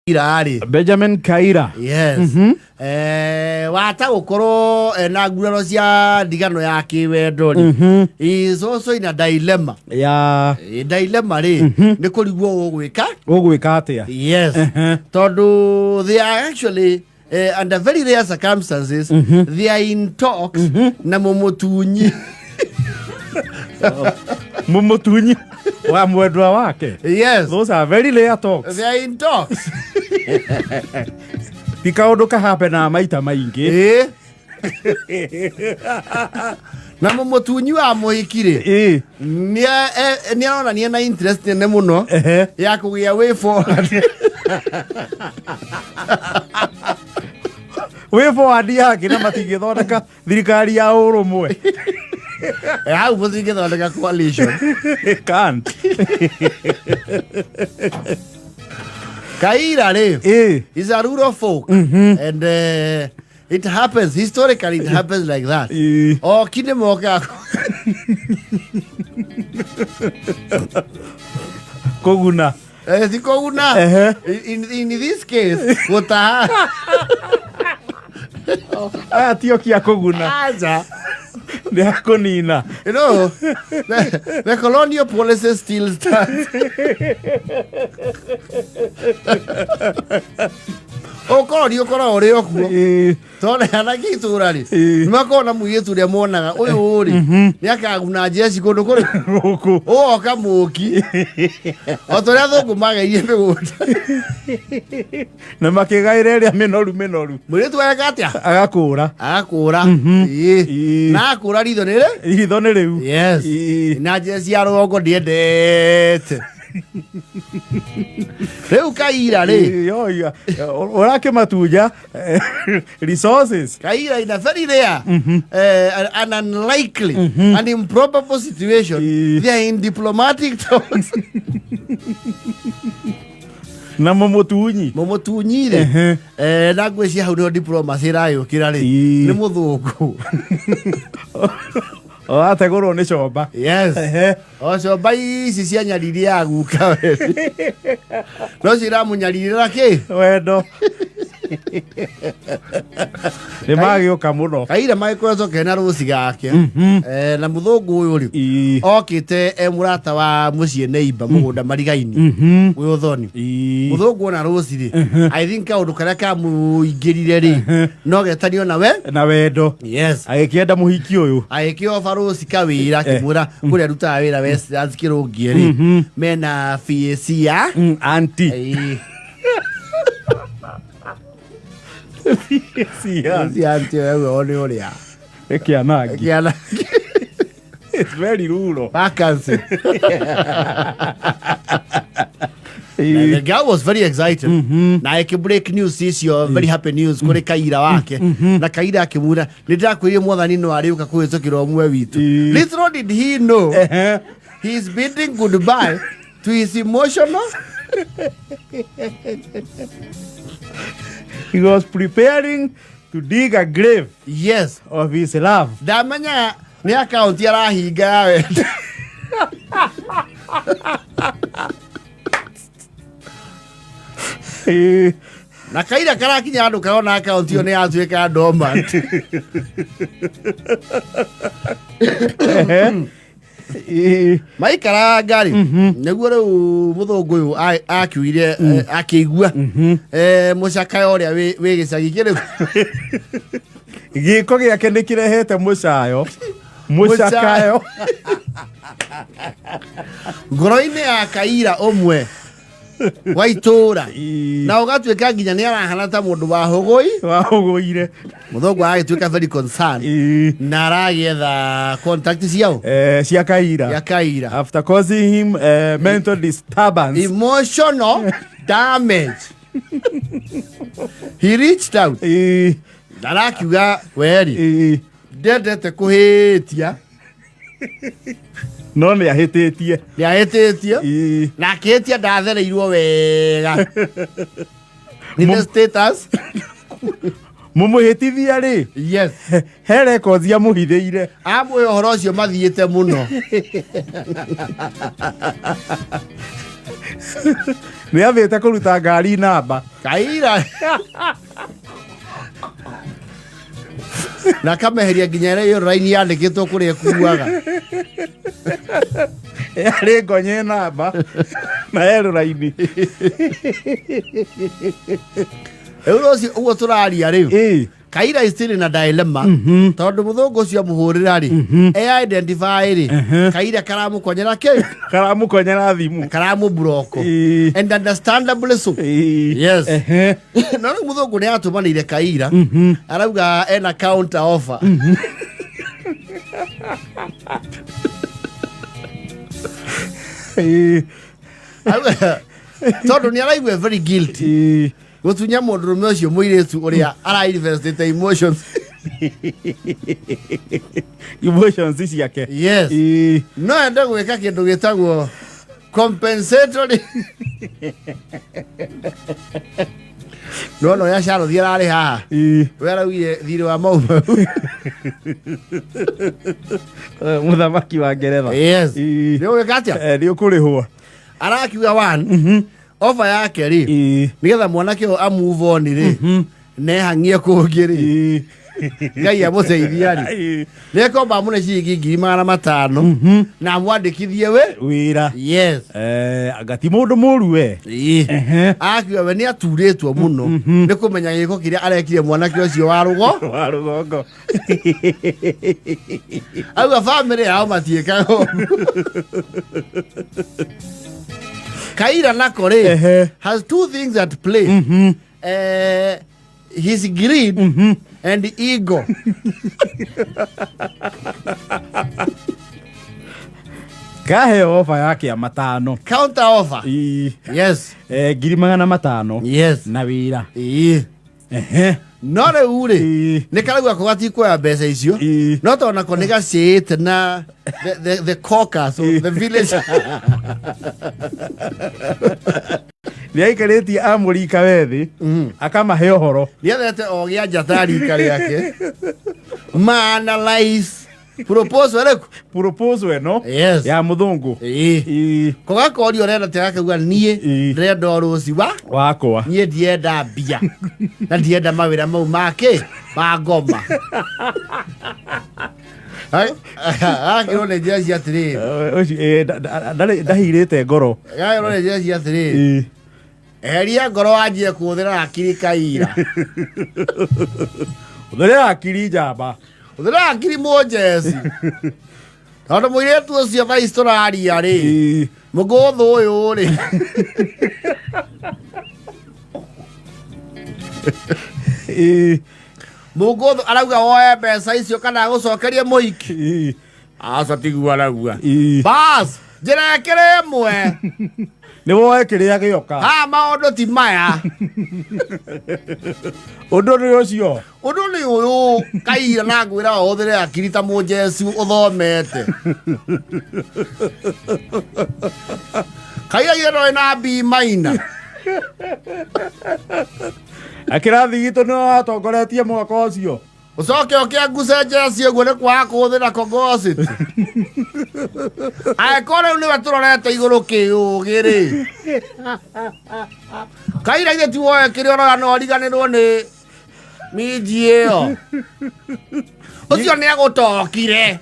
Kaira rĩ. Benjamin Kaira. Yes. Wata gũkorwo ena nguraro cia ndigano ya kĩwendo rĩ, he is also in a dilemma. Ya. Dilemma rĩ, nĩ kũrigwo ũgwĩka. Ũgwĩka atĩa? Yes. Tondũ they are actually under very rare circumstances, they are in talks na mũmũtunyi. Mũmũtunyi wa mwendwa wake. Yes. Those are very rare talks. They are in talks. Ti kaũndũ kahapenaga maita maingĩ. Na mũmũtunyi wa mũhiki rĩ, nĩ aronania na interest nene mũno ya kũgĩa way forward. Wĩ forward yake na matingĩthondeka thirikari ya ũrũmwe. Hau mũtingĩthondeka coalition. Can't. Kaira rĩ is a rural folk and it happens historically, it happens like that. Oki nĩ mokaga Kũguna. Ti kũguna. In this case gũtaha. Aya ti oki a kũguna. Aca. Nĩ a kũnina. The colonial policy still stands. Ũkoroni ũkoragwo ũrĩ o kuo. Tondũ anake itũra rĩ, nĩ makoragwo na mũirĩtu ũrĩa monaga ũyũ rĩ nĩ akaguna njeci kũndũ kũrĩ Gũkũ. Ũgoka mũki o ta ũrĩa thũngũ mageirie mĩgũnda. Na makĩgaĩra ĩrĩa mĩnoru mĩnoru. Mũirĩtu areka atĩa? Agakũra. Agakũra. Na akũra ritho nĩ rĩ? Ritho nĩ rĩu. Yes. Na njeci ya rũgongo ndiendete. Rĩu Kaira rĩ, Ũrakĩmatunja resources. Kaira in a very rare an unlikely and improbable situation, they are in diplomatic talks. Na mũmũtunyi. Mũmũtunyi rĩ, na ngwĩciria hau nĩho diplomacy ĩrayũkĩra rĩ, nĩ mũthũngũ. Wategũrwo nĩ comba. Yes. O comba ici cia nyariri ya guka we no ciramũnyarirĩra kĩ? Wendo nĩ magĩũka mũno. Kaira magĩkoretwo kena rũci gake. Na mũthũngũ ũyũ rĩ, okĩte e mũrata wa mũciĩ neighbor mũgũnda marigaini wĩ ũthoni. Mũthũngũ ona rũci rĩ, I think kaũndũ karĩa kamũingĩrire rĩ, no getanio na we Na wendo. Yes. Agĩkĩenda mũhiki ũyũ. Agĩkĩoba rũci kawĩra, akĩmwĩra kũrĩa arutaga wĩra Westlands kĩrũngie rĩ, mena PAC ya Anti. Cia anti wewe nĩ ũrĩa Ĩkĩanangi. Kĩana. It's very rural. Vacancy. The girl was very excited na ĩkĩ break news icio, very happy news, kũrĩ Kaira wake, na Kaira akĩmwĩra, "Nĩ ndĩrakwĩrire mwathani no arĩũka kũhĩtũkĩra ũmwe witũ." Little did he know he is bidding goodbye to his emotional He was preparing to dig a grave of his love. Ndamenyaga nĩ akaunti arahinga ya wendo. Na Kaira karakinya andũ karona akaunti ĩyo nĩ yatuĩka dormant. Maikaranga rĩ, nĩguo rĩu mũthũngũ ũyũ akiugire, akĩigua mũcakayo ũrĩa wĩ gĩcagi kĩrĩu. Gĩko gĩake nĩ kĩrehete mũcayo, mũcakayo. Ngoro-inĩ ya Kaira ũmwe wa itũũra, na ũgatuĩka nginya nĩ arahana ta mũndũ wa hũgũi. Wahũgũire. Mũthũngũ agagĩtuĩka very concerned na aragĩetha contact ciao. Cia Kaira. Ya Kaira. After causing him mental disturbance, emotional damage, he reached out na arakiuga, "Weri, ndendete kũhĩtia." No nĩ ahĩtĩtie. Nĩ ahĩtĩtie na akĩhĩtia ndathereirwo wega nĩ the status. Mũmũhĩtithia rĩ, he records amũhithĩire. Amwĩ ũhoro ũcio mathiĩte mũno. Nĩ ambĩte kũruta ngari namba. Kaira na kameheria nginya ĩrĩa ĩyo raini yandĩkĩtwo kũrĩa ĩkuaga. Yarĩ ngonye namba na erũ raini. Rĩu rũciũ ũguo tũraria rĩu, Kaira is still in a dilemma, tondũ mũthũngũ ũcio amũhũrĩra rĩ, e identify rĩ, Kaira karamũkonyera kĩ? Karamũkonyera thimũ. Karamũburoko. And understandably so. Yes. No rĩu mũthũngũ nĩ atũmanĩire Kaira, arauga ena counter offer. Tondũ nĩ araigua very guilty gũtunya mũndũrũme ũcio mũirĩtu ũrĩa ara-investĩte emotions. Emotions ciake. Yes. No ende gwĩka kĩndũ gĩtagwo compensatory. Nona ũrĩa Charles ararĩ haha, we araugire thirĩ wa mau mau. Mũthamaki wa Ngeretha. Yes. Nĩ ũgwĩka atĩa? Nĩ ũkũrĩhwo. Arakiuga one offer yake rĩ, nĩgetha mwanake ũyũ amove on rĩ, nehang'ie kũngĩ rĩ, Ngai amũteithia rĩ, nĩekomba amũne ciringi 500,000 na amwandĩkithie wĩ wĩra. Yes. Anga ti mũndũ mũru we. Akiuga we nĩ aturĩtwo mũno nĩ kũmenya gĩko kĩrĩa arekire mwanake ũcio wa rũgo wa rũgongo. Auga bamĩrĩ yao matiĩkaga ũguo. Kaira nako rĩ, has two things at play, his greed and ego. Kaheo ofa ya kĩa matano. Counter offer. Yes. 500,000. Yes. Na wĩra. No rĩu rĩ, nĩ karauga ko gatikuoya mbeca icio, no tondũ nako nĩ gacĩĩte na the caucus of the village. Nĩ aikarĩtie amũrika wethĩ akamahe ũhoro. Nĩethete o gĩa njata rika rĩake ma analyze proposal ĩrĩkũ. Proposal ĩno ya mũthũngũ. Kogakoria ũrenda atĩa, gakauga niĩ ndĩrenda o rũci wa wakwa. Niĩ ndienda mbia na ndienda mawĩra mau make ma ngoma. Agakĩrwo nĩ njĩra cia atĩrĩrĩ. Ũcio, ndahirĩte ngoro. Agakĩrwo nĩ njĩra cia atĩrĩrĩ, eheria ngoro wanjie kũhũthĩra hakiri, Kaira. Hũthĩra hakiri, njamba. Hũthĩra hakiri, mũnjeci, tondũ mũirĩtu ũcio thaa ici tũraria rĩ, mũgũthũ ũyũ rĩ, mũgũthũ arauga woe mbeca icio kana agũcokerie mũhiki. Aca, tiguo arauga. Bas, njĩra ĩkĩrĩ ĩmwe. Nĩ woe kĩrĩa gĩoka. Haha maũndũ ti maya. Ũndũ nĩ ũcio. Ũndũ nĩ ũyũ, Kaira, na ngwĩra ũhũthĩre hakiri ta mũnjeci ũthomete. Kaira, githĩ ndũrĩ na B minor? Akĩrathi gitũ nĩ watongoretie mwaka ũcio. Ũcoke ũke nguce njeci ũguo nĩ kwaga kũhũthĩra kogociti. Angĩkorwo rĩu nĩwe tũrorete igũrũ kĩũgĩ rĩ, Kaira, githĩ ti woe kĩrĩa ũroya no ũriganĩrwo nĩ minji ĩyo? Ũcio nĩ agũtokire.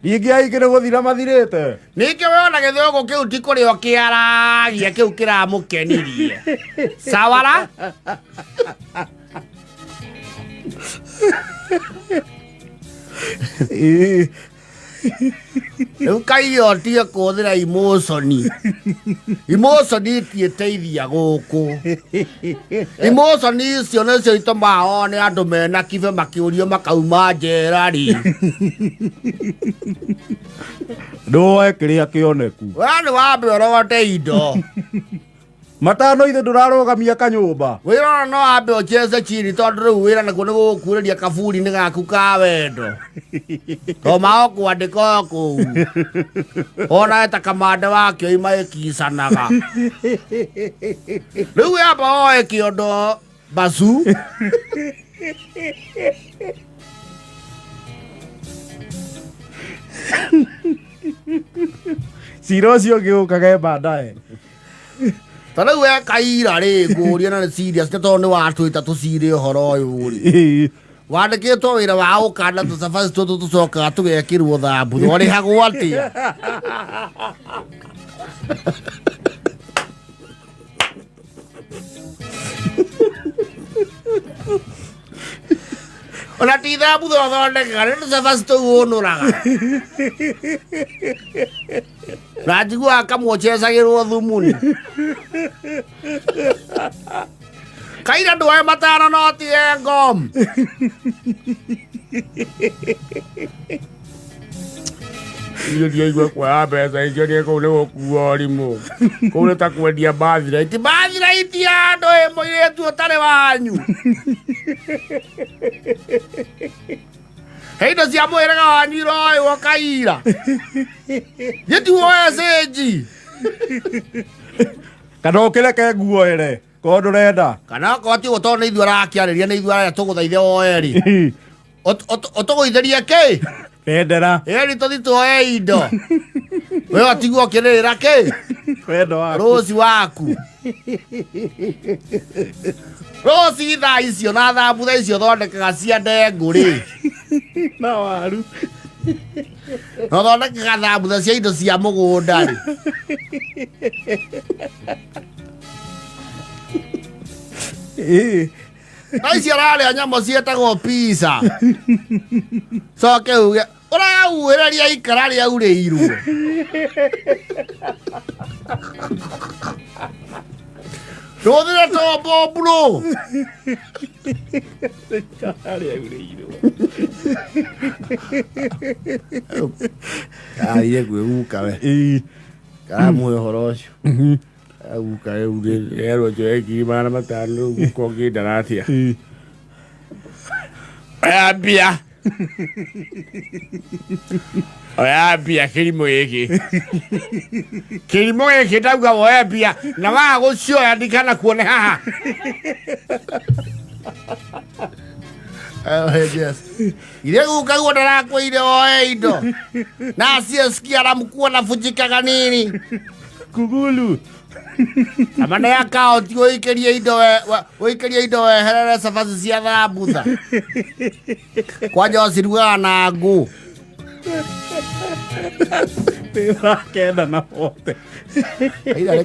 Ningĩ aingĩ nĩ gũthira mathirĩte. Ningĩ we ona gĩthũngũ kĩu ti kũrĩa kĩaragia kĩu kĩramũkenirie sawara. Rĩu Kaira, ũtige kũhũthĩra emotion. Emotion itiĩteithia gũkũ. Emotion icio nĩcio itũmaga one andũ mena kibe makĩũrio makauma njera rĩ. Nĩ woe kĩrĩa kĩoneku. We nĩ wambe ũrogote indo. Matano ithe ndũrarũgamia kanyũmba. Wĩra ona no wambe ũcheze chini, tondũ rĩu wĩra nakuo nĩ gũgũkurĩria kaburi-inĩ gaku ka wendo, to mao kwandĩka o kũu ona ta kamande wa kĩoima ĩkicanaga. Rĩu yamba woe kĩondo bacu. Cira ũcio ũngĩ ũkage baadaye. Ta rĩu we Kaira rĩ, ngũria na nĩ serious, nĩ tondũ nĩ watwĩta tũcire ũhoro ũyũ rĩ. Wandĩkĩtwo wĩra wa gũkanda tũcabaci tũtũ tũcokaga tũgekĩrwo thambutha, ũrĩhagwo atĩa? Ona ti thambutha ũthondekaga, nĩ tũcabaci tũu ũnũraga. Na njiguaga kamwe ũcecagĩrwo thumuni. Kaira ndwoe matano no tige ngom. Irio ndiaigua kuoya mbeca icio nĩ kũu nĩ gũkua ũrimũ. Kũu nĩ ta kwendia birthright. Birthright ya andũ ĩ mũirĩtu ũtarĩ wanyu. He indo cia mũhĩrĩga wanyu iroywo Kaira. Gĩti woe cĩnji. Kana ũkĩreke nguoere korwo ndũrenda. Kana okorwo ti ũguo tondũ nĩ ithuĩ arakĩarĩria, nĩ ithuĩ arĩa tũgũthaithe woe rĩ. Ũtũgũithĩrie kĩ? Bendera. Ĩri tũthi tuoe indo. We watigwo ũkĩrĩrĩra kĩ? Wendo waku. Rũci waku. Rũci thaa icio na thambutha icio thondekaga cia ndengũ rĩ. Na waru. Na ũthondekaga thambutha cia indo cia mũgũnda rĩ. Thaa ici ararĩa nyamũ ciĩtagwo pizza. Coke uge ũrauhĩrĩria ikara rĩaurĩirwo. Ndũthire tombo bro. Arire kwĩ guka we. Karamũhe ũhoro ũcio. Guka rĩu rĩerwo njoe 500,000 rĩu guka ũngĩndara atĩa? Oya mbia. Oya mbia kĩrimũ gĩkĩ. Kĩrimũ gĩkĩ ndauga woe mbia na waga gũcioya ndikana kuone haha. Yes. Ile guka guo ndarakwĩire woe indo. Na asiyesikia anamkuwa navunjikaga nini? Kugulu. Ama nĩ akaunti ũikĩrie indo ũikĩrie indo weherere cabaci cia thambutha. Kwanja ũcirugaga na ngũ. Nĩ thaa kenda na bote. Kaira.